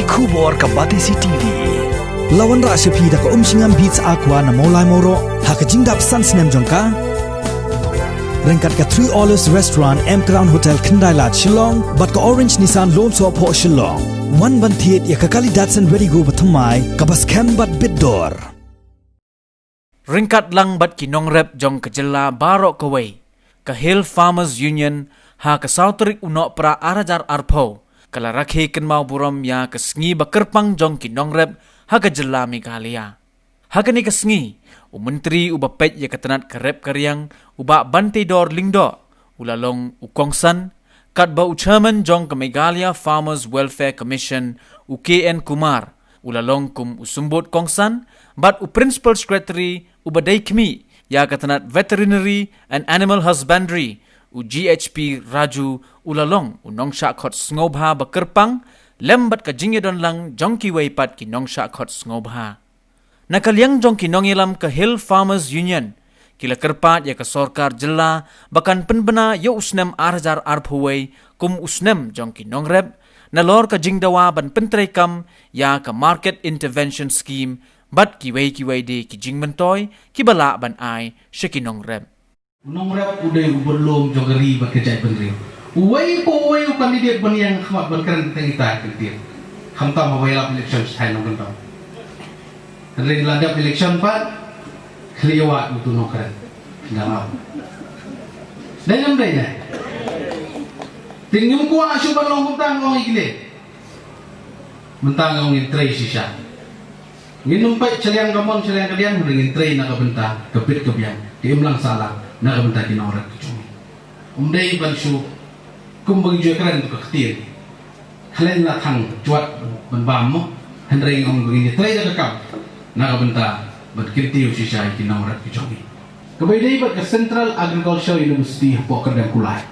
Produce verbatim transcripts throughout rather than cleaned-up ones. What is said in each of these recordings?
Khubor ka Batesi T V. La wanrah sha phi da ka Umshngam Beats Aqua na Mawlai Mawroh ha ka jingdap san snem jong ka. Ryngkat ka Three Olives Restaurant, M Crown Hotel, Khyndai Lad, Shillong bad ka Orange Nissan Lone Sohphoh, Shillong. Wan ban thied ïa ka kali Datsun Redi-GO bathymmai kaba skhem bad bit dor. Ryngkat lang bad ki nongrep jong ka jylla baroh kawei, ka Hill Farmers Union ha ka saw tarik u Nohprah ar hajar arphew ka la rakhe kynmaw burom ïa ka sngi ba kyrpang jong ki nongrep ha ka jylla Meghalaya. Ha kane ka sngi, u Myntri uba peit ïa ka tnat ka rep ka riang, u Bah Banteidor Lyngdoh, u la long u kongsan, katba u Chairman jong ka Meghalaya Farmers Welfare Commission, u K N Kumar, u la long kum u symbud kongsan, bad u Principal Secretary uba dei khmih ïa ka tnat Veterinary and Animal Husbandry, u G H P Raju, u la long u nongshah khot sngewbha ba kyrpang, lem bad ka jingïadon lang jong kiwei pat ki nongshah khot sngewbha. Na ka liang jong ki nongïalam ka Hill Farmers Union, ki la kyrpad ïa ka sorkar jylla ba kan pynbna ïa u snem ar hajar arphew wei kum u snem jong ki nongrep, nalor ka jingdawa ban pyntreikam ïa ka Market Intervention Scheme bad kiwei kiwei de ki jingmyntoi kiba lah ban ai sha ki nongrep. U nongrep u dei u bynlong jong ka ri bad ka jaitbynriew. Uwei pa uwei u candidate ban ïeng khmat ban kren tang ita ka ktien. Khamtam haba ïalap election shathai nongkyndong. Hynrei la dep election pat, khlieh wad utu u nongkren. Nga lam. Dei ne ym dei ne? Te ngim kwah shuh ban long kumta, nga ong ïa kine. Mynta nga ong ngin trei shisha. Ngin ym peit shiliang ka mon shiliang ka diang, hynrei ngin trei na ka bynta ka bit ka biang, ka imlang sahlang na ka bynta ki nongrep ki jong ngi. Ym dei ban shu kum ba ngi ju kren tu ka ktien. Khlem la thang jwat ban bam mo, hynrei nga ong ba ngin ïa trei da ka kam na ka bynta ban kyntiew shisha ïa ki nongrep ki jong ngi. Kaba ïadei bad ka Central Agriculture University hapoh Kyrdem Kulai.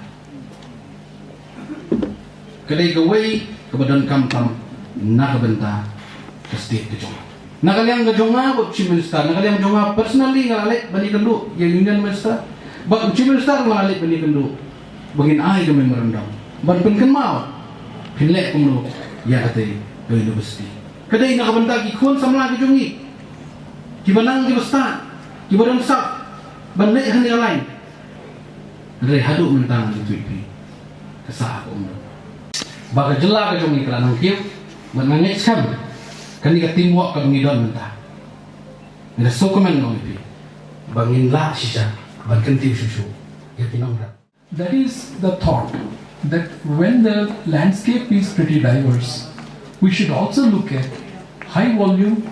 Ka dei kawei kaba donkam tam na ka bynta ka state ka jong nga. Na ka liang ka jong nga bad Chief Minister, na ka liang jong nga personally nga la leit ban ïakynduh ïa Union Minister, bad Chief Minister nga la leit ban ïakynduh ba ngin ai ka memorandum ban pynkynmaw phin leh kumno ïa katei ka university. Ka dei na ka bynta ki khun samla ki jong ngi, kiba nang kiba stad, kiba don sap ban leit ha kane ka line. Hynrei haduh mynta ngan ïathuh ïa phi, ka sah ka um. Ba ka jylla ka jong ngi ka la nang kiew, bad nga ngeit skhem kane ka teamwork kaba ngi don mynta, ngi da sngewkmen noh ïa phi ba ngin lah shisha ban kyntiew shuh shuh ïa ki nongrep. That is the thought, that when the landscape is pretty diverse, we should also look at high volume,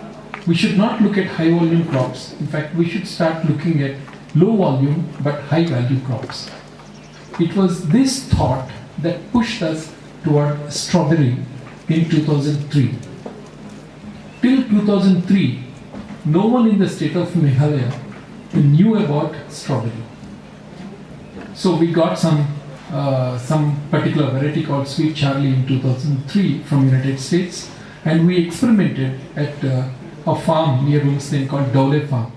we should not look at high volume crops. In fact, we should start looking at low volume but high value crops. It was this thought that pushed us toward strawberry in two thousand three. Till two thousand three, no one in the state of Meghalaya knew about strawberry. So we got some uh, some particular variety called Sweet Charlie in two thousand three from United States, and we experimented at uh, a farm near Lumsden called Dole Farm.